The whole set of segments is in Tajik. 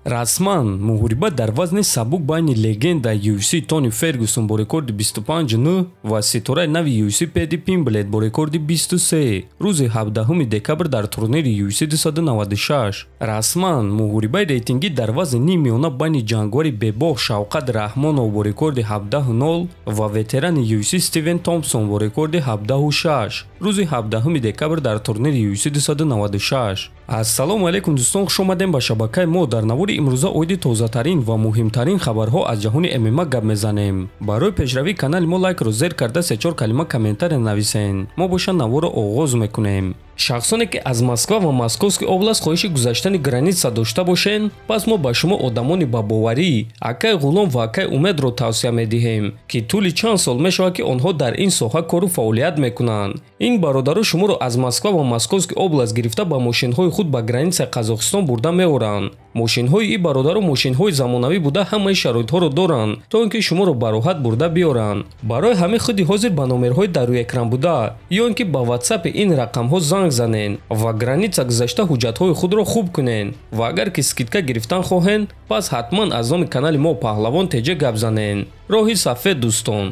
Расман муҳориба дар вазни сабук байни легендаи UFC Тони Фергюсон бо рекорди 25-9 ва ситораи нави UFC Пэдди Пимблет бо рекорди 23 рӯзи 17 декабр дар турнири UFC 296. Расман муҳорибаи рейтингӣ дар вазни ниммиёна байни ҷанговари бебоғ Шавқат Раҳмонов бо рекорди 17-0 ва ветерани UFC Стивен Томпсон бо рекорди 17-6 рӯзи 17 декабр дар турнири UFC 296. Ассалому алайкум дӯстон, хуш омадем ба шабакаи мо. Дар навори имрӯза оиди тозатарин ва муҳимтарин хабарҳо аз ҷаҳони ММА гап мезанем. Барои пешравии канали мо лайкро зер карда се-чор калима комментария нависен. Мо боша наворро оғоз мекунем. Шахсоне ки аз Москва ва Московский област хоҳиши гузаштани граница дошта бошен, пас мо ба шумо одамони ба боварӣ акай Ғулом ва акай Умедро тавсия медиҳем, ки тӯли чанд сол мешавад, ки онҳо дар ин соҳа кору фаъолият мекунанд. Ин бародаро шуморо аз Москва ва Московский област гирифта ба мошинҳои худ ба границаи Қазоқистон бурда меоранд. Мошинҳои ин бародаро мошинҳои замонавӣ буда ҳамаи шароитҳоро доранд, то ин ки шуморо ба роҳат бурда биёранд. Барои ҳамин худи ҳозир ба номерҳои дар рӯи экран буда ё ин ки ба ватсапи ин рақамҳо занг занен ва граница гузашта ҳуҷҷатҳои худро хуб кунен. Ва агар ки скидка гирифтан хоҳен, пас ҳатман аз номи канали мо Паҳлавон ТЖ гап занен. Роҳи сафед дӯстон.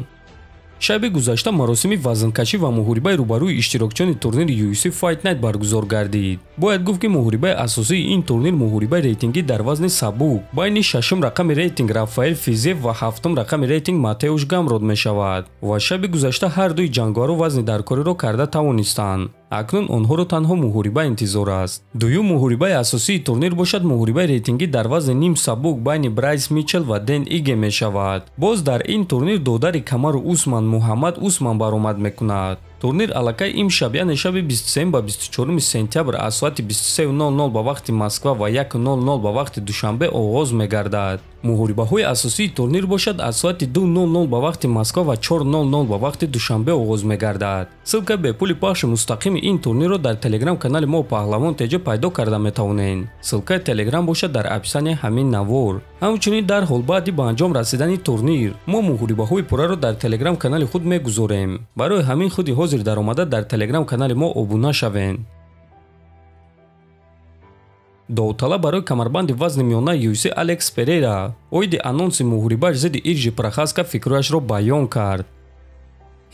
Шаби гузашта маросими вазнкашӣ ва муҳорибаи рӯбарӯи иштирокчиёни турнири UFC Fight Night баргузор гардид. Бояд гуфт, ки муҳорибаи асосии ин турнир муҳорибаи рейтингӣ дар вазни сабук байни шашум рақами рейтинг Рафаэл Физиев ва ҳафтум рақами рейтинг Матеуш Гамрод мешавад. Ва шаби гузашта ҳар дуи ҷанговаро вазни даркориро карда тавонистанд. Акнун онҳоро танҳо муҳориба интизор аст. Дуюм муҳорибаи асосии турнир бошад муҳорибаи рейтингӣ дар вазни ним сабук байни Брайс Мичел ва Дэн Иге мешавад. Боз дар ин турнир додари Камару Усман Муҳаммад Усман баромад мекунад. Турнир аллакай имшаб, яъне шаби 23 ба 24 сентябр аз соати 23:00 ба вақти Москва ва 1:00 ба вақти Душанбе оғоз мегардад. Муҳорибаҳои асосии турнир бошад аз соати 2:00 ба вақти Москва ва 4:00 ба вақти Душанбе оғоз мегардад. Ссылка бепули пахши мустақими ин турнирро дар телеграм канали мо Паҳлавон ТЖ пайдо карда метавонед. Ссылкаи телеграм бошад дар описанияи ҳамин навор. Ҳамчунин дар ҳол баъди ба анҷом расидани турнир мо муҳорибаҳои пурраро дар телеграм канали худ мегузорем. Барои ҳамин худи ҳозир даромада дар телеграм канали мо обуна шавед. Довталаб барои камарбанди вазни миёнаи UFC Алекс Перейра оиди анонси муҳорибааш зидди Иржи Прохаска фикрҳояшро баён кард.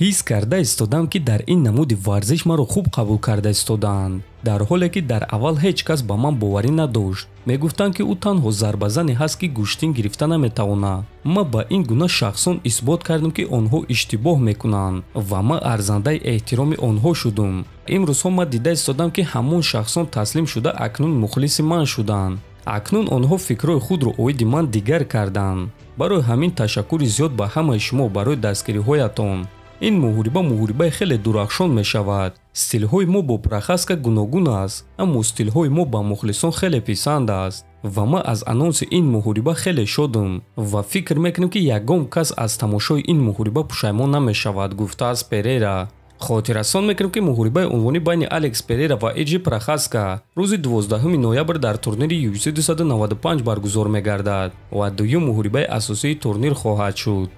Ҳис карда истодам, ки дар ин намуди варзиш маро хуб қабул карда истодаанд, дар ҳоле ки дар аввал ҳеҷ кас ба ман боварӣ надошт. Мегуфтанд, ки ӯ танҳо зарбазане ҳаст, ки гӯштин гирифта наметавонад. Ман ба ин гуна шахсон исбот кардам, ки онҳо иштибоҳ мекунанд ва ман арзандаи эҳтироми онҳо шудум. Имрӯзҳо ман дида истодам, ки ҳамон шахсон таслим шуда акнун мухлиси ман шуданд. Акнун онҳо фикрҳои худро оиди ман дигар карданд. Барои ҳамин ташаккури зиёд ба ҳамаи шумо барои дастгириҳоятон. Ин муҳориба муҳорибаи хеле дурахшон мешавад. Стилҳои мо бо Прохаска гуногун аст, аммо стилҳои мо ба мухлисон хеле писанд аст. Ва ман аз анонси ин муҳориба хеле шодам ва фикр мекунам, ки ягон кас аз тамошои ин муҳориба пушаймон намешавад, гуфтааст Перейра. Хотиррасон мекунем, ки муҳорибаи унвонӣ байни Алекс Перейра ва Иржи Прохаска рӯзи 12 ноябр дар турнири UFC 295 баргузор мегардад ва дуюм муҳорибаи асосии турнир хоҳад шуд.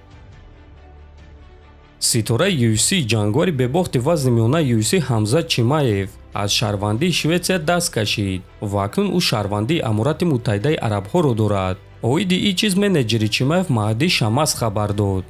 Ситораи UFC ҷанговари бебохти вазни миёнаи UFC Ҳамзат Чимаев аз шаҳрвандии Шветсия даст кашид ва акнун ӯ шаҳрвандии Аморати Муттаҳидаи Арабҳоро дорад. Оиди ин чиз менеҷери Чимаев Маҳдӣ Шамас хабар дод.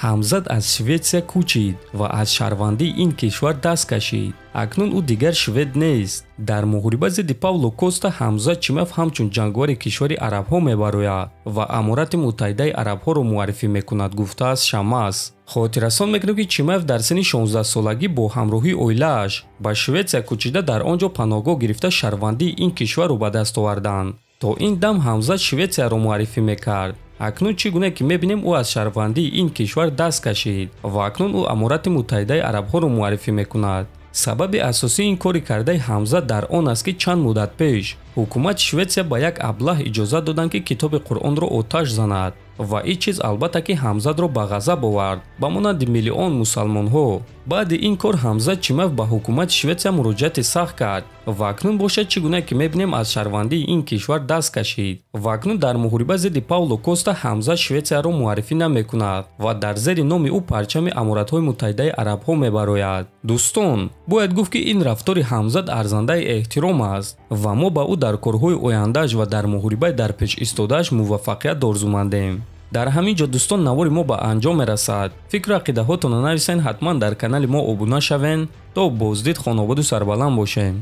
Ҳамзат аз Шветсия кӯчид ва аз шаҳрвандии ин кишвар даст кашид. Акнун ӯ дигар швед нест. Дар муҳориба зидди Павло Коста Ҳамзат Чимаев ҳамчун ҷанговари кишвари арабҳо мебарояд ва Аморати Муттаҳидаи Арабҳоро муаррифӣ мекунад, гуфтааст Шамас. Хотиррасон мекунем, ки Чимаев дар синни 16-солагӣ бо ҳамроҳии оилааш ба Шветсия кӯчида дар он ҷо паноҳгоҳ гирифта шаҳрвандии ин кишварро ба даст оварданд. То ин дам Ҳамзат Шветсияро муаррифӣ мекард. Акнун чӣ гуна ки мебинем, ӯ аз шаҳрвандии ин кишвар даст кашид ва акнун ӯ Аморати Муттаҳидаи Арабҳоро муаррифӣ мекунад. Сабаби асосии ин кори кардаи Ҳамзат дар он аст, ки чанд муддат пеш ҳукумати Шветсия ба як аблаҳ иҷозат доданд, ки китоби Қуръонро оташ занад ва ин чиз албатта ки Ҳамзатро ба ғазаб овард, ба монанди миллион мусалмонҳо. Баъди ин кор Ҳамзат Чимаев ба ҳукумати Шветсия муроҷиати сахт кард ва акнун бошад чӣ гуна ки мебинем аз шаҳрвандии ин кишвар даст кашид ва акнун дар муҳориба зидди Пауло Коста Ҳамзат Шветсияро муаррифӣ намекунад ва дар зери номи ӯ парчами Аморатҳои Муттаҳидаи Арабҳо мебарояд. Дӯстон, бояд гуфт, ки ин рафтори Ҳамзат арзандаи эҳтиром аст ва мо ба ӯ дар Дар корҳои ояндааш ва дар муҳорибаи дар пеш истодааш муваффақият орзумандем. Дар ҳамин ҷо, дӯстон, навори мо ба анҷом мерасад. Фикру ақидаҳотонро нависен, ҳатман дар канали мо обуна шавен. То боздид, хонободу сарбаланд бошен.